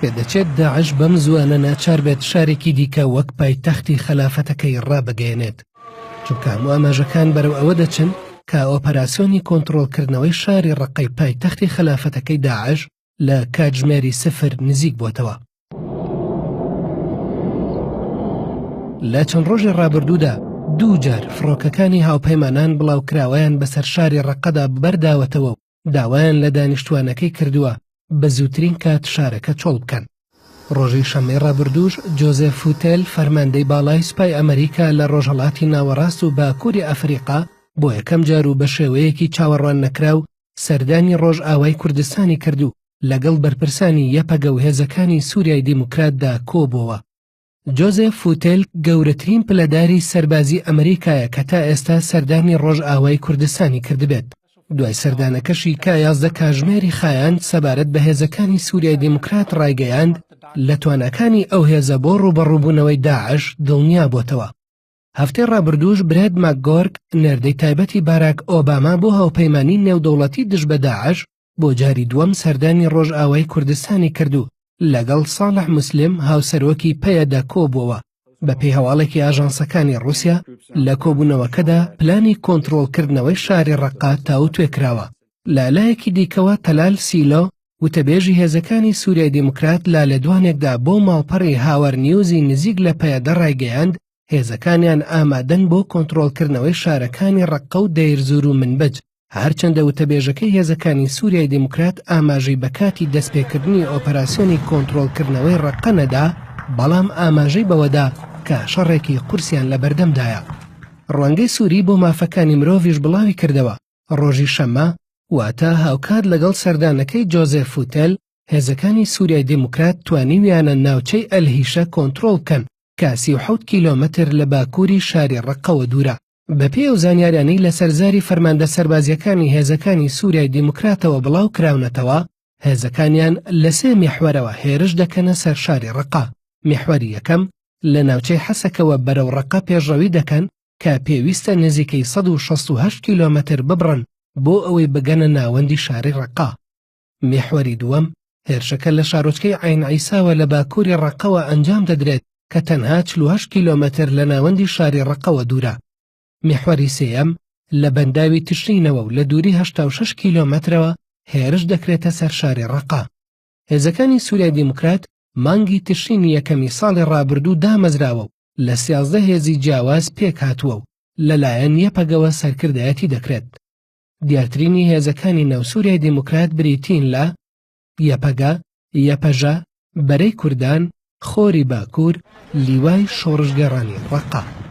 پێدەچێت داعش بەم زووانە ناچار بێت شارێکی دیکە وەک پایتەختی خەلافەتەکەی ڕابگەیەنێت، چونکە هەموو ئاماژەکان بەرەو ئەوە دەچن کە ئۆپەراسیۆنی کۆنتڕۆڵکردنەوەی شاری ڕەققەی پایتەختی خەلافەتەکەی داعش لە کاتژمێری سفر نزیک بۆتەوە. لە چەند ڕۆژی ڕابردوودا دوو جار فڕۆکەکانی هاوپەیمانان بڵاوکراوەیان بەسەر شاری ڕەققەدا بەرداوەتەوە و داوایان لە دانیشتووانەکەی کردووە بە زووترین کات شارەکە چۆڵ بکەن. ڕۆژی شەممەی ڕابردووش جۆزێف فوتێل فەرماندەی باڵای سوپای ئەمەریکا لە ڕۆژهەڵاتی ناوەڕاست و باکووری ئەفریقا بۆ یەکەم جار و بە شێوەیەکی چاوەڕواننەکراو سەردانی ڕۆژئاوای کوردستانی کرد و لەگەڵ بەرپرسانی یەپەگە و هێزەکانی سووریای دیموکراتدا کۆبووەوە. جۆزێف فوتێل گەورەترین پلەداری سەربازی ئەمریکایە کە تا ئێستا سەردانی ڕۆژئاوای کوردستانی کردبێت. دوای سەردانەکەشی کە 11 کاژمێری خایاند سەبارەت بە هێزەکانی سووریای دیموکرات ڕایگەیاند، لە تواناکانی ئەو هێزە بۆ ڕووبەڕووبوونەوەی داعش دڵنیا بۆتەوە. هەفتەی ڕابردووش برێت ماکگۆرک، نێردەی تایبەتی باراک ئۆباما بۆ هاوپەیمانی نێودەوڵەتی دژ بە داعش، بۆ جاری دووەم سەردانی ڕۆژئاوای کوردستانی کرد و لەگەڵ ساڵح موسلیم هاوسەرۆکی پەیەدە کۆبووەوە. بەپێی هەواڵێکی ئاژانسەکانی ڕووسیا، لە کۆبوونەوەکەدا پلانی کۆنترۆڵکردنەوەی شاری ڕەققە تاوتوێ کراوە. لە لایەکی دیکەوە تەلال سیلۆ، وتەبێژی هێزەکانی سوریای دیموکرات لە لێدوانێکدا بۆ ماڵپەڕی هاوار نیوزی نزیک لە پەیەدە ڕایگەیاند، هێزەکانیان ئامادەن بۆ کۆنترۆڵکردنەوەی شارەکانی ڕەققە و دەیرزور و منبج، هەرچەندە وتەبێژەکەی هێزەکانی سوریای دیموکرات ئاماژەی بە کاتی دەستپێکردنی ئۆپەراسیۆنی کۆنترۆڵکردنەوەی ڕەققە نەدا، بەڵام ئاماژەی بەوەدا کە شەڕێکی قورسیان لەبەردەمدایە. ڕوانگەی سوری بۆ مافەکانی مرۆڤیش بڵاویکردەوە، ڕۆژی شەممە، واتە هاوکات لەگەڵ سەردانەکەی جۆزێف فوتێل، هێزەکانی سوریای دیموکرات توانیویانە ناوچەی ئەلهیشە کۆنترۆڵ بکەن کە 37 کیلۆمەتر لە باکووری شاری ڕەققەوە دوورە. بەپێی ئەو زانیاریانەی لەسەر زاری فەرماندە سەربازییەکانی هێزەکانی سوریای دیموکراتەوە بڵاو کراونەتەوە، هێزەکانیان لە سێ میحوەرەوە هێرش دەکەنە سەر شاری ڕەققە، میحوەری یەکەم، لە ناوچەی حەسەکەوە بەرەو ڕەققە پێشڕەوی دەکەن کە پێویستە نزیکەی 168 کیلۆمەتر ببڕن بۆ ئەوەی بگەنە ناوەندی شاری ڕەققە. میحوەری دووەم، هێرشەکە لە شارۆچکەی عەین عیساوە لە باکووری ڕەققەوە ئەنجام دەدرێت کە تەنها 48 کیلۆمەتر لە ناوەندی شاری ڕەققەوە دوورە. میحوەری سێیەم، لە بەنداوی تشرینەوە و لە دووری 86 کیلۆمەترەوە هێرش دەکرێتە سەر شاری ڕەققە. هێزەکانی سوریای دیموکرات مانگی تشرینی یەکەمی ساڵی ڕابردوو دامەزراوە و لە 13 هێزی جیاواز پێکهاتووە و لەلایەن یەپەگەوە سەرکردایەتی دەکرێت. دیارترینی هێزەکانی ناو سوریای دیموکرات بریتین لە، یەپەگە، یەپەژە، بەرەی کوردان، خۆری باکوور، لیوای شۆڕشگێڕانی ڕەققە.